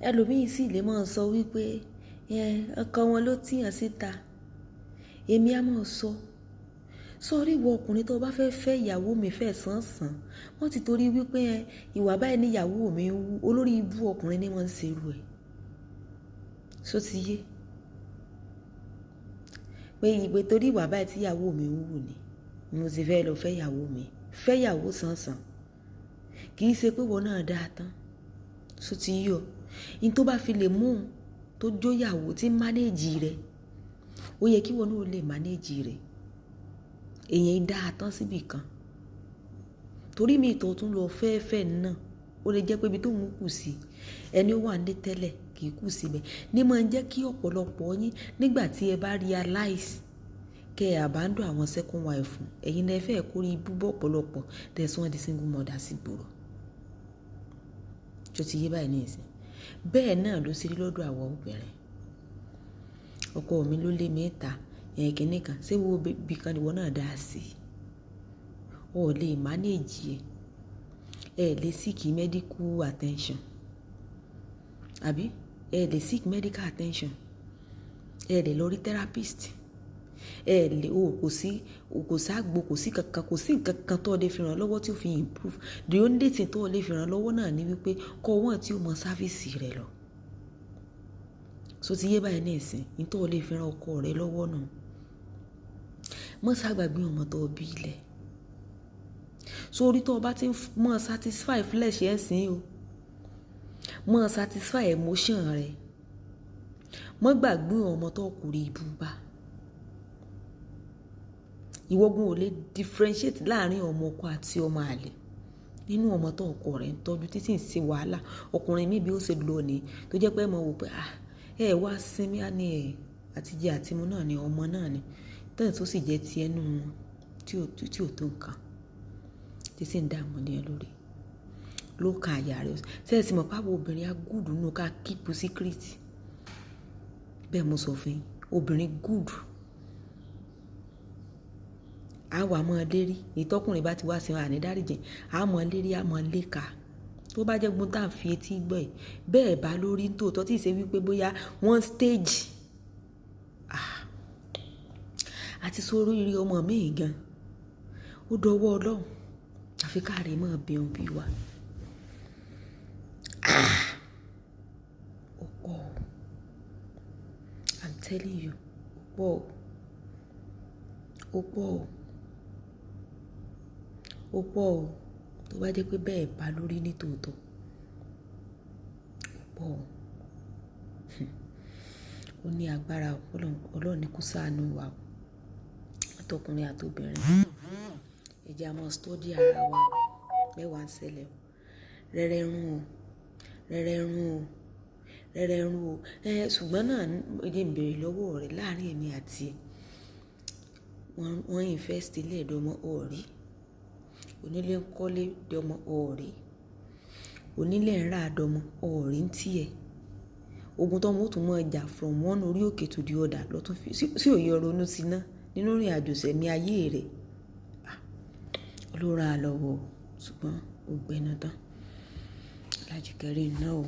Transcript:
Ẹlòmíì sì lè máa sọ wípé ọkọ wọn ló tìyàn síta. Èmi a máa sọ, sọrí ìwọ ọkùnrin tó bá fẹ́ fẹ́ ìyàwó mi fẹ́ sán sán, wọ́n ti torí wípé ìwà báyìí ní ìyàwó mi ń wú, olórí ibú ọkùnrin ni wọ́n ń ṣe irú ẹ̀. Ṣó ti yé? Pé ìpè torí ìwà báyìí tí ìyàwó mi ń wù ni, mo sì fẹ́ lọ fẹ́ ìyàwó mi. Fẹ́ ìyàwó sán sán. Kì í ṣe pé ìwọ náà dáa tán. Ṣó ti yé ọ? In tó bá fi lè mú un tó jó ìyàwó tí ń manage rẹ̀, ó yẹ kí ìwọ náà ó lè manage rẹ̀. Èèyàn dáa tán síbi kan. Torí mi tó tún lọ fẹ́ fẹ́ náà, ó lè jẹ́ pé ibi tó ń kù sí, ẹni ó wà nílé tẹ́lẹ̀ kì í kù síbẹ̀. Ní máa ń jẹ́ kí ọ̀pọ̀lọpọ̀ yín nígbà tí ẹ bá realize kí ẹ abandon àwọn second wife, ẹ̀yin lẹ fẹ́ kó rí ibú bọ́ ọ̀pọ̀lọpọ̀ tẹ sọ wọ́n di single mother sí gbòòrò. Ṣó ti yé báyìí nísìnyí? Bẹ́ẹ̀ náà ló ṣe rí lọ́dọ̀ àwọn obìnrin. Ọkọ mi ló lé mi níta, ẹ̀ kíní kan, ṣé wo bí kan ni ìwọ náà dá sí? O ò lè manage ẹ̀. Ẹ lè seek medical attention. Àbí? Ẹ lè seek medical attention. Ẹ lè lọ rí therapist. Ẹ lè, o kò sí, o kò sáàgbo, kò sí kankan, kò sí ǹkan kan tó lè fi ràn lọ́wọ́ tí ó fi improve. The only thing tó lè fi ràn lọ́wọ́ náà ni wípé kó wọ́n tí ó mọ service rẹ̀ lọ. Ṣó ti yé báyìí nísìnyí? N tó lè fi ràn ọkọ rẹ lọ́wọ́ náà. Má ṣàgbàgbé ọmọ tó bí lẹ̀. Sórí tó bá ti ń mọ́ satisfy flesh ẹ̀ sìn o. Mọ́ satisfy emotion rẹ. Má gbàgbé ọmọ tó kú rí ibú bá. Ìwọ gan ò lè differentiate láàárín ọmọ ọkọ àti ọmọ àlè nínú ọmọ tó ọkọ rẹ̀ ń tọ́jú títí ń ṣe wàhálà. Ọkùnrin mi bí ó ṣe lọ ní tó jẹ́ pé ẹ mọ̀ wò pé, ah, ẹ wá sinmi á ní ẹ̀ àti jẹ àti mu náà ni ọmọ náà ni. Tẹ́ẹ̀ tó sì jẹ́ ti ẹnu wọn tí ò tó nǹkan tí sì ń dààmú lé ẹ lórí. Ló ka àyà rẹ̀. Ṣé ẹ sì mọ̀ pé àwọn obìnrin á good nínú ká keep secret? Bẹ́ẹ̀ mo sọ fún yín, obìnrin good. A wà mọ́ lérí. Èyí tọkùnrin bá ti wá sí wa ní dáríjìn, a mọ̀ lérí, a mọ̀ léka. Tó bá jẹ́ gbogbo tá ń fi etí gbọ́ ẹ̀, bẹ́ẹ̀ bá lórí ń tòótọ́ tí ì ṣe wípé bóyá wọ́n stage. Ah! Àti sórí rí ọmọ mi gan. Ó dọwọ́ Ọlọ́run. Àfi ká rè mọ́ bí òun bí wa. Ah! Ó pọ̀ o. I'm telling you, ó pọ̀ o. Ó pọ̀ o. Ó pọ̀ o. Tó bá jẹ́ pé bẹ́ẹ̀ bá lórí ní tòótọ́. Ó pọ̀ o. Ó ní agbára. Ọlọ́run ní kó ṣàánú wa o. Àtọkùnrin àti obìnrin. Ẹ jẹ́ a máa study ara wa o. Mẹ́wàá ń ṣẹlẹ̀ o. Rẹ́rẹ́ rún o. Rẹ́rẹ́ rún o. Rẹ́rẹ́ rún o. Ṣùgbọ́n náà ẹ jẹ́ n bèèrè lọ́wọ́ rẹ láàárín èmi àti ẹ. Wọ́n invest ilé ẹ̀dọ̀ ọmọ ò rí. Onílé ń kọ́lé dọmọ ò rí. Onílé ń rà dọmọ ò rí ń tí ẹ. Ogun tó mú tún mọ́ jà from one orí òkè to the other lọ tún fi sí òye ronú sí náà nínú ìrìnàjò sẹ̀mí ayé rẹ̀. Ah! Ọlọ́run á lọ́wọ́ o, ṣùgbọ́n ó gbẹnu tán. Alájí kẹrin náà o.